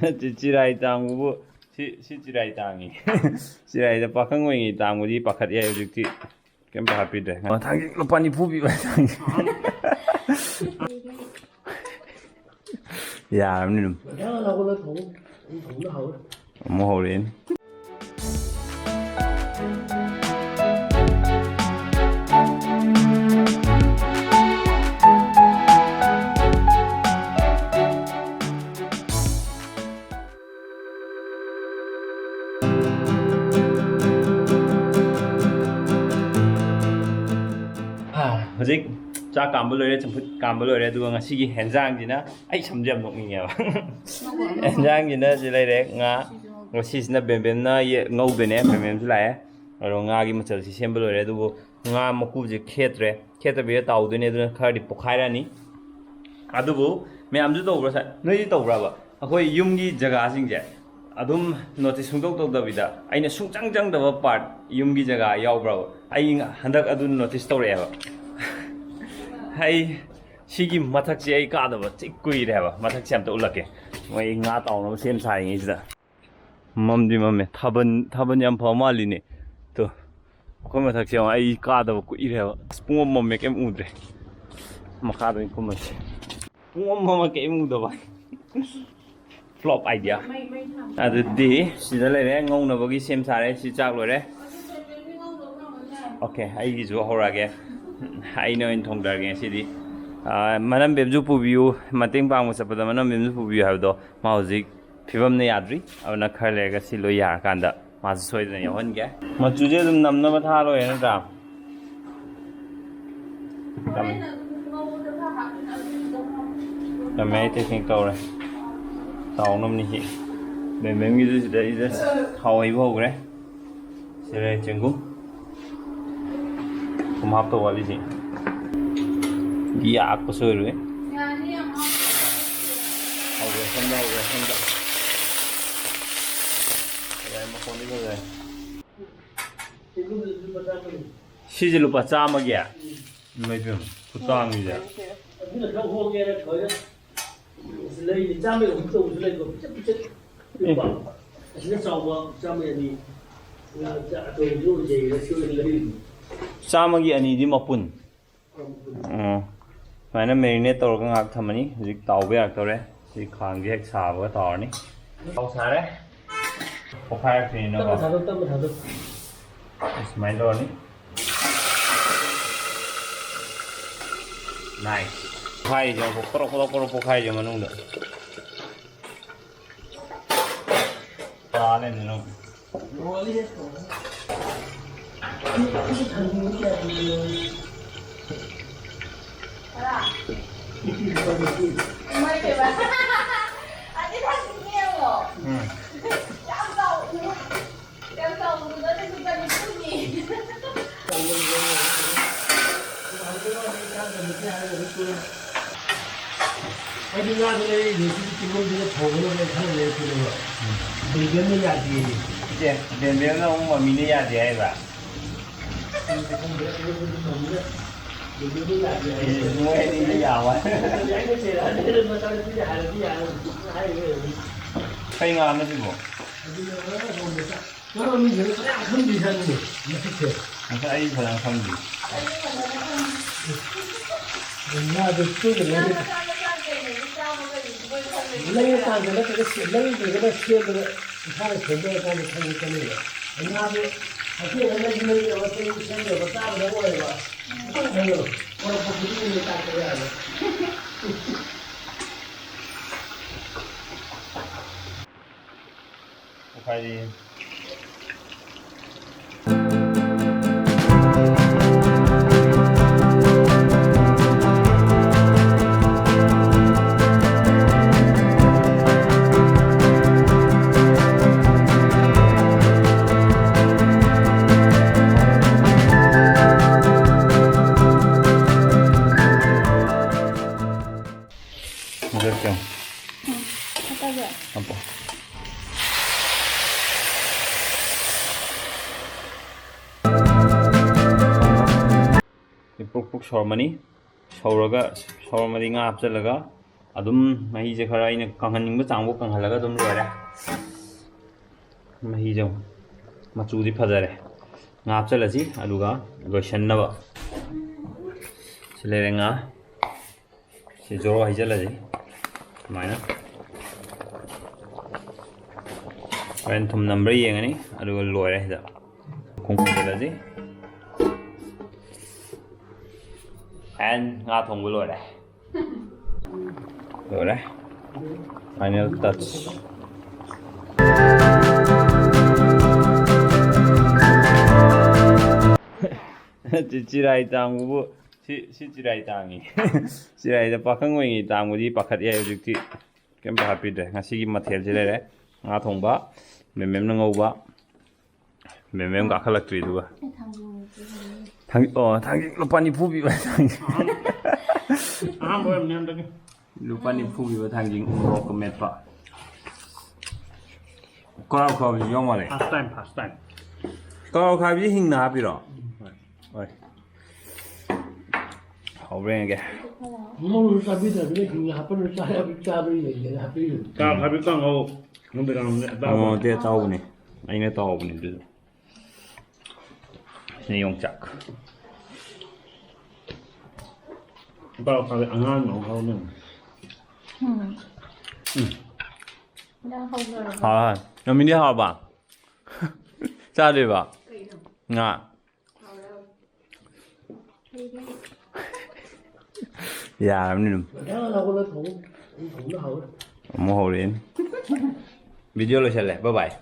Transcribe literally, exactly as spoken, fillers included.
ꯅꯠꯇꯦ, ꯆꯤꯔꯥꯏ ꯇꯥꯡꯕꯕꯨ, ꯁꯤ, ꯁꯤ ꯆꯤꯔꯥꯏ ꯇꯥꯡꯉꯤ꯫ ꯆꯤꯔꯥꯏꯗ ꯄꯥꯈꯪ ꯑꯣꯏꯔꯤꯉꯩ ꯇꯥꯡꯕꯗꯤ ꯄꯥꯈꯠ ꯌꯥꯏ, ꯍꯧꯖꯤꯛꯇꯤ ꯀꯩꯝ ꯄꯥꯈꯠꯄꯤꯗ꯭ꯔꯦ꯫ ꯃꯊꯪꯒꯤ ꯂꯨꯄꯥ ꯅꯤꯐꯨ ꯄꯤꯕ ꯇꯥꯡꯉꯤ꯫ ꯌꯥꯔꯕꯅꯤ ꯑꯗꯨꯝ꯫ ꯑꯃꯨꯛ ꯍꯧꯔꯛꯑꯦꯅꯦ꯫ ꯍꯧꯖꯤꯛ ꯆꯥꯛ ꯀꯥꯝꯕ ꯂꯣꯏꯔꯦ, ꯆꯝꯐꯨꯠ ꯀꯥꯝꯕ ꯂꯣꯏꯔꯦ, ꯑꯗꯨꯒ ꯉꯁꯤꯒꯤ ꯍꯦꯟꯖꯥꯡꯁꯤꯅ, ꯑꯩ ꯁꯝꯁꯦ ꯌꯥꯝ ꯅꯣꯛꯅꯤꯡꯉꯦꯕ꯫ ꯍꯦꯟꯖꯥꯡꯁꯤꯅ ꯁꯤ ꯂꯩꯔꯦ, ꯉꯥ, ꯉꯁꯤꯁꯤꯅ ꯕꯦꯝꯕꯦꯝꯅ ꯌꯦ-, ꯉꯧꯗꯣꯏꯅꯦ, ꯕꯦꯝꯕꯦꯝꯁꯨ ꯂꯥꯛꯑꯦ꯫ ꯑꯗꯣ ꯉꯥꯒꯤ ꯃꯆꯜꯁꯤ ꯁꯦꯝꯕ ꯂꯣꯏꯔꯦ, ꯑꯗꯨꯕꯨ ꯉꯥ ꯃꯀꯨꯁꯦ ꯈꯦꯠꯇ꯭ꯔꯦ, ꯈꯦꯠꯇꯕꯤꯗ ꯇꯥꯎꯗꯣꯏꯅꯦ, ꯑꯗꯨꯅ ꯈꯔꯗꯤ ꯄꯣꯛꯈꯥꯏꯔꯅꯤ꯫ ꯑꯗꯨꯕꯨ ꯃꯌꯥꯝꯁꯨ ꯇꯧꯕ꯭ꯔꯥ ꯁꯥꯏ? ꯅꯣꯏꯗꯤ ꯇꯧꯕ꯭ꯔꯕ? ꯑꯩꯈꯣꯏ ꯌꯨꯝꯒꯤ ꯖꯒꯥꯁꯤꯡꯁꯦ ꯑꯗꯨꯝ ꯅꯣꯇꯤꯁ ꯁꯨꯡꯇꯧ ꯇꯧꯗꯕꯤꯗ ꯑꯩꯅ ꯁꯨꯡꯆꯪ ꯆꯪꯗꯕ ꯄꯥꯔꯠ ꯌꯨꯝꯒꯤ ꯖꯒꯥ ꯌꯥꯎꯕ꯭ꯔꯕ? ꯑꯩ ꯍꯟꯗꯛ ꯑꯗꯨ ꯅꯣꯇꯤꯁ ꯇꯧꯔꯛꯑꯦꯕ꯫ ꯑꯩ ꯁꯤꯒꯤ ꯃꯊꯛꯁꯦ ꯑꯩ ꯀꯥꯗꯕ ꯊꯤ ꯀꯨꯏꯔꯦ ꯍꯥꯏꯕ꯫ ꯃꯊꯛꯁꯦ ꯑꯝꯇ ꯎꯠꯂꯛꯀꯦ꯫ ꯃꯣꯏ ꯉꯥ ꯇꯥꯎꯅꯕ ꯁꯦꯝ ꯁꯥꯔꯤꯉꯩꯁꯤꯗ꯫ ꯃꯝꯗꯤ ꯃꯝꯃꯦ꯫ ꯊꯥꯕꯜ, ꯊꯥꯕꯜ ꯌꯥꯝ ꯐꯕ ꯃꯥꯜꯂꯤꯅꯦ꯫ ꯇꯣ, ꯑꯩꯈꯣꯏ ꯃꯊꯛꯁꯦ ꯌꯦꯡꯉꯣ, ꯑꯩ ꯀꯥꯗꯕ ꯀꯨꯏꯔꯦꯕ꯫ ꯑꯁ, ꯄꯨꯡꯃꯝ ꯃꯝꯃꯦ, ꯀꯩꯝ ꯎꯗ꯭ꯔꯦ꯫ ꯃꯈꯥꯗ ꯑꯣꯏꯅ ꯀꯨꯝꯃꯁꯤ꯫ ꯄꯨꯡꯃꯝ ꯃꯝꯃ ꯀꯩꯝ ꯎꯗꯕ꯫ Flop idea꯫ ꯑꯗꯨꯗꯤ ꯁꯤꯗ ꯂꯩꯔꯦ, ꯉꯧꯅꯕꯒꯤ ꯁꯦꯝ ꯁꯥꯔꯦ꯫ ꯁꯤ ꯆꯥꯛ ꯂꯣꯏꯔꯦ꯫ ꯑꯣꯀꯦ, ꯑꯩꯒꯤꯁꯨ ꯍꯧꯔꯛꯑꯒꯦ꯫ ꯑꯩꯅ ꯑꯣꯏꯅ ꯊꯣꯡꯗꯔꯒꯦ ꯉꯁꯤꯗꯤ꯫ ꯑꯥ, ꯃꯅꯝꯕꯦꯝꯁꯨ ꯄꯨꯕꯤꯌꯨ, ꯃꯇꯦꯡ ꯄꯥꯡꯕ ꯆꯠꯄꯗ ꯃꯅꯝꯕꯦꯝꯁꯨ ꯄꯨꯕꯤꯌꯨ ꯍꯥꯏꯕꯗꯣ, ꯃꯥ ꯍꯧꯖꯤꯛ ꯐꯤꯕꯝꯅ ꯌꯥꯗ꯭ꯔꯤ꯫ ꯑꯗꯨꯅ ꯈꯔ ꯂꯩꯔꯒ ꯁꯤ ꯂꯣꯏ ꯌꯥꯔꯀꯥꯟꯗ ꯃꯥꯁꯨ ꯁꯣꯏꯗꯅ ꯌꯥꯎꯍꯟꯒꯦ꯫ ꯃꯆꯨꯁꯦ ꯑꯗꯨꯝ ꯅꯝꯅꯕ ꯊꯥ ꯂꯣꯏꯔꯦ ꯅꯠꯇ꯭ꯔꯥ? ꯀꯝꯃꯦ꯫ ꯀꯝꯃꯦ, ꯑꯩ ꯇꯦꯛꯅꯤꯛ ꯇꯧꯔꯦ꯫ ꯇꯥꯎꯅꯕꯅꯤ ꯁꯤ꯫ ꯕꯦꯝꯕꯦꯝꯒꯤꯁꯨ ꯁꯤꯗꯩꯗ ꯊꯥꯎ ꯍꯩꯕ ꯍꯧꯈ꯭ꯔꯦ꯫ ꯁꯤꯗ ꯆꯦꯡꯒꯨꯝ꯫ ꯊꯨꯝ ꯍꯥꯞꯇꯧ ꯋꯥꯠꯂꯤꯁꯤ꯫ ꯌꯥꯛꯄ ꯁꯣꯏꯔꯣꯏ꯫ ꯍꯧꯔꯦ, ꯁꯣꯝꯗ ꯍꯧꯔꯦ, ꯁꯣꯝꯗ꯫ ꯐꯖꯔꯦ, ꯃꯈꯣꯟꯗꯤ ꯐꯖꯔꯦ꯫ ꯁꯤꯁꯦ ꯂꯨꯄꯥ ꯆꯥꯝꯃꯒꯤ? ꯏꯃꯥꯏ ꯄꯦꯝꯃ, ꯈꯨꯇꯥꯡꯁꯤꯗꯤ꯫ ꯑꯗꯨꯅ ꯈꯔ ꯍꯣꯡꯉꯦꯅ ꯊꯣꯏꯅ ꯂꯩꯅꯤ, ꯆꯥꯝꯃꯩ ꯑꯍꯨꯝ ꯇꯧꯕꯁꯨ ꯂꯩꯀꯣ, ꯄꯤꯛꯆꯠ ꯄꯤꯛꯆꯠ ꯄꯤꯛꯄ꯫ ꯑꯁꯤꯅ ꯆꯥꯎꯕ, ꯆꯥꯝꯃꯩ ꯑꯅꯤ꯫ ꯉꯥ ꯑꯆꯧꯕꯁꯨ ꯑꯣꯏꯖꯩ, ꯉꯁꯤ ꯑꯣꯏꯅ ꯂꯩꯔꯤꯅꯤ꯫ ꯆꯥꯝꯃꯒꯤ ꯑꯅꯤꯗꯤ ꯃꯄꯨꯟ꯫ ꯑꯣ, ꯁꯨꯃꯥꯏꯅ marinate ꯇꯧꯔꯒ ꯉꯥꯏꯍꯥꯛ ꯊꯝꯃꯅꯤ꯫ ꯍꯧꯖꯤꯛ ꯇꯥꯎꯕ ꯌꯥꯔꯛꯇꯧꯔꯦ꯫ ꯁꯤ ꯈꯥꯡꯁꯦ ꯍꯦꯛ ꯁꯥꯕꯒ ꯇꯥꯎꯔꯅꯤ꯫ ꯊꯥꯎ ꯁꯥꯔꯦ꯫ ꯄꯣꯈꯥꯏꯔꯛꯇꯣꯏꯅꯤꯅꯀꯣ꯫ ꯇꯞꯅ ꯊꯥꯗꯣꯛ, ꯇꯞꯅ ꯊꯥꯗꯣꯛ꯫ ꯁꯨꯃꯥꯏꯅ ꯇꯧꯔꯅꯤ꯫ Nice꯫ ꯄꯣꯈꯥꯏꯔꯤꯁꯦ ꯌꯦꯡꯉꯣ, ꯄꯣꯔꯣꯛ ꯄꯣꯔꯣꯛ ꯄꯣꯔꯣꯛ ꯄꯣꯈꯥꯏꯔꯤꯁꯦ ꯃꯅꯨꯡꯗ꯫ ꯇꯥ ꯂꯩꯔꯝꯃꯦ ꯅꯪ꯫ ꯏꯃꯥꯏ ꯄꯦꯝꯃ꯫ ꯑꯗꯨ ꯊꯥꯡꯖꯤꯡ ꯌꯦꯡꯉꯣ꯫ ꯎꯝ꯫ ꯌꯥꯝ ꯆꯥꯎ-, ꯌꯥꯝ ꯆꯥꯎꯕꯗꯨꯗ ꯂꯨꯄꯥ ꯅꯤꯐꯨꯅꯤ꯫ ꯑꯩꯗꯤ ꯉꯥꯗꯣ ꯂꯩꯔꯛꯏꯅꯦ, ꯁꯤꯗꯤ ꯇꯨꯡꯍꯟꯕꯤꯗ ꯊꯣꯡꯅꯕ ꯈꯔ ꯂꯩꯔꯛꯄꯅꯦꯕ꯫ ꯎꯝ꯫ ꯕꯦꯝꯕꯦꯝꯅ ꯌꯥꯗꯦꯌꯦ꯫ ꯏꯆꯦ, ꯕꯦꯝꯕꯦꯝꯅ ꯑꯃꯨꯛ ꯃꯃꯤꯅ ꯌꯥꯗꯦ ꯍꯥꯏꯕ? ꯕꯦꯝꯕꯦꯝꯅ ꯌꯥꯗꯦ ꯍꯥꯏꯌꯦ꯫ ꯑꯦ, ꯃꯣꯏ ꯑꯅꯤꯗꯤ ꯌꯥꯕ꯫ ꯑꯩꯅ ꯆꯩꯔꯛꯑꯗꯤ ꯃꯆꯥꯅꯨꯄꯤꯅ ꯍꯥꯏꯔꯗꯤ ꯌꯥꯔꯣꯏ꯫ ꯍꯥꯏꯔꯤꯅꯦ꯫ ꯀꯩ ꯉꯥꯅꯣ ꯁꯤꯕꯣ? ꯑꯗꯨꯅ ꯉꯥ ꯃꯤꯁꯤꯡꯅ ꯐꯅꯌꯥꯝ ꯈꯪꯗ꯭ꯔꯤꯖꯥꯠꯅꯤꯅꯦ, ꯃꯁꯛꯁꯦ꯫ ꯉꯁꯥꯏ ꯑꯩ ꯐꯖꯅ ꯈꯪꯗꯦ꯫ ꯉꯥꯗꯣ ꯇꯣꯏꯅ ꯂꯩꯔꯦ꯫ ꯂꯩꯔꯀꯥꯟꯗ ꯅꯠꯇ꯭ꯔꯒ ꯁꯦ-, ꯂꯩꯗ꯭ꯔꯒꯅ ꯁꯦꯝꯕꯗ, ꯏꯁꯥꯅ ꯁꯦꯝꯖꯔꯀꯥꯟꯗ ꯈꯪꯉꯛꯀꯅꯦꯕ꯫ ꯉꯥꯗꯣ ꯍꯣꯇꯦꯜꯗ ꯂꯩꯁꯨ ꯂꯩꯗꯕ, ꯆꯍꯤ ꯁꯦꯝꯗꯕ, ꯆꯥꯗꯕ ꯑꯣꯏꯔꯕ꯫ ꯈꯪꯉꯦꯕ꯫ ꯄꯣꯔꯛꯄ ꯈꯨꯗꯤꯡꯒꯤ ꯇꯥꯛꯄ ꯌꯥꯔꯦ꯫ ꯄꯣꯈꯥꯏꯔꯦ꯫ ꯃꯊꯛꯇ꯫ ꯎꯝ, ꯍꯥꯞꯄꯒꯦ꯫ ꯍꯥꯞꯄꯣ꯫ ꯁꯤ ꯄ꯭ꯔꯨꯛ ꯄ꯭ꯔꯨꯛ ꯁꯧꯔꯝꯃꯅꯤ꯫ ꯁꯧꯔꯒ, ꯁꯧꯔꯝꯃꯗꯤ ꯉꯥ ꯍꯥꯞꯆꯤꯜꯂꯒ ꯑꯗꯨꯝ ꯃꯍꯤꯁꯦ ꯈꯔ ꯑꯩꯅ ꯀꯪꯍꯟꯅꯤꯡꯕ ꯆꯥꯡꯐꯥꯎ ꯀꯪꯍꯜꯂꯒ ꯑꯗꯨꯝ ꯂꯣꯏꯔꯦ꯫ ꯃꯍꯤꯁꯦ ꯃꯆꯨꯗꯤ ꯐꯖꯔꯦ꯫ ꯉꯥ ꯍꯥꯞꯆꯤꯜꯂꯁꯤ, ꯑꯗꯨꯒ ꯂꯣꯏꯁꯟꯅꯕ ꯁꯤ ꯂꯩꯔꯦ ꯉꯥ꯫ ꯁꯤ ꯖꯣꯔꯣ ꯍꯩꯖꯤꯜꯂꯁꯤ ꯁꯨꯃꯥꯏꯅ꯫ ꯍꯣꯔꯦꯟ ꯊꯨꯝ ꯅꯝꯕ꯭ꯔꯥ ꯌꯦꯡꯉꯅꯤ, ꯑꯗꯨꯒ ꯂꯣꯏꯔꯦ ꯁꯤꯗ꯫ ꯈꯣꯡ ꯈꯣꯡꯖꯤꯜꯂꯁꯤ꯫ And ꯉꯥ ꯊꯣꯡꯕ ꯂꯣꯏꯔꯦ꯫ ꯂꯣꯏꯔꯦ꯫ Final touch꯫ ꯆꯤ-, ꯆꯤꯔꯥꯏ ꯇꯥꯡꯕꯕꯨ ꯁꯤ, ꯁꯤ ꯆꯤꯔꯥꯏ ꯇꯥꯡꯉꯤ꯫ ꯆꯤꯔꯥꯏꯗ ꯄꯥꯈꯪ ꯑꯣꯏꯔꯤꯉꯩ ꯇꯥꯡꯕꯗꯤ ꯄꯥꯈꯠ ꯌꯥꯏ, ꯍꯧꯖꯤꯛꯇꯤ ꯀꯩꯝ ꯄꯥꯈꯠꯄꯤꯗ꯭ꯔꯦ꯫ ꯉꯁꯤꯒꯤ ꯃꯊꯦꯜꯁꯤ ꯂꯩꯔꯦ꯫ ꯉꯥ ꯊꯣꯡꯕ, ꯃꯦꯝ ꯃꯦꯝꯅ ꯉꯧꯕ꯫ ꯃꯦꯝ ꯃꯦꯝ ꯀꯥꯈꯠꯂꯛꯇ꯭ꯔꯤ ꯑꯗꯨꯒ꯫ ꯑꯩ ꯊꯥꯡꯖꯤꯡ ꯂꯩꯇꯦ, ꯊꯥꯡꯖꯤꯡ꯫ ꯊꯥꯡ-, ꯑꯣ, ꯊꯥꯡꯖꯤꯡ ꯂꯨꯄꯥ ꯅꯤꯐꯨ ꯄꯤꯕ ꯊꯥꯡꯖꯤꯡ꯫ ꯑꯍꯥꯟꯕ ꯑꯣꯏꯔꯝꯅꯤ ꯍꯟꯗꯛꯀꯤ꯫ ꯂꯨꯄꯥ ꯅꯤꯐꯨ ꯄꯤꯕ ꯊꯥꯡꯖꯤꯡ ꯎꯃꯣꯔꯣꯛꯀ ꯃꯦꯠꯄ꯫ ꯀꯔꯥꯎ ꯈꯥꯕꯤꯁꯨ ꯌꯥꯎ ꯃꯥꯜꯂꯦ꯫ First time, first time꯫ ꯀꯔꯥꯎ ꯈꯥꯕꯤꯁꯦ ꯍꯤꯡꯅ ꯍꯥꯞꯄꯤꯔꯣ? ꯍꯣꯏ꯫ ꯍꯣꯏ꯫ ꯍꯧꯕ꯭ꯔꯥ ꯌꯦꯡꯒꯦ꯫ ꯃꯔꯨ ꯆꯥꯕꯤꯗꯕꯅꯤꯅ ꯍꯤꯡꯅ ꯍꯥꯞꯄ ꯆꯥ-, ꯆꯥꯕ ꯌꯦꯡꯒꯦꯅ ꯍꯥꯞꯄꯤꯔꯤꯅꯤ꯫ ꯀꯔꯥꯎ ꯈꯥꯕꯤ ꯀꯥꯡꯍꯧ꯫ ꯅꯨꯡꯗꯥꯡ ꯑꯇꯥꯎꯕ꯫ ꯑꯣ, ꯗꯦ ꯑꯇꯥꯎꯕꯅꯦ꯫ ꯑꯩꯅ ꯇꯥꯎꯕꯅꯦ ꯑꯗꯨꯁꯨ꯫ ꯁꯤꯅ ꯌꯣꯡꯆꯥꯛ꯫ ꯀꯔꯥꯎ ꯈꯥꯕꯤ ꯑꯉꯥꯡꯕ ꯑꯃ ꯍꯧꯔꯝꯃꯤ꯫ ꯎꯝ꯫ ꯎꯝ꯫ ꯏꯟꯖꯥꯡ ꯍꯧꯗꯣꯔꯕ? ꯍꯥꯎ, ꯍꯥꯎ꯫ ꯃꯃꯤꯗꯤ ꯍꯥꯎꯕ? ꯆꯥꯗꯣꯏꯕ? ꯀꯩꯅꯣ? ꯉꯥ꯫ ꯌꯥꯔꯕꯅꯤ ꯑꯗꯨꯝ꯫ ꯉꯟꯇꯥ ꯍꯧꯒꯠꯂ ꯊꯣꯡꯉꯨ꯫ ꯑꯗꯨꯝ ꯊꯣꯡꯕꯅ ꯍꯥꯎꯋꯦ꯫ ꯑꯃꯨꯛ ꯍꯧꯔꯛꯑꯦꯅꯦ꯫ Video ꯂꯣꯏꯁꯜꯂꯦ꯫ Bye bye꯫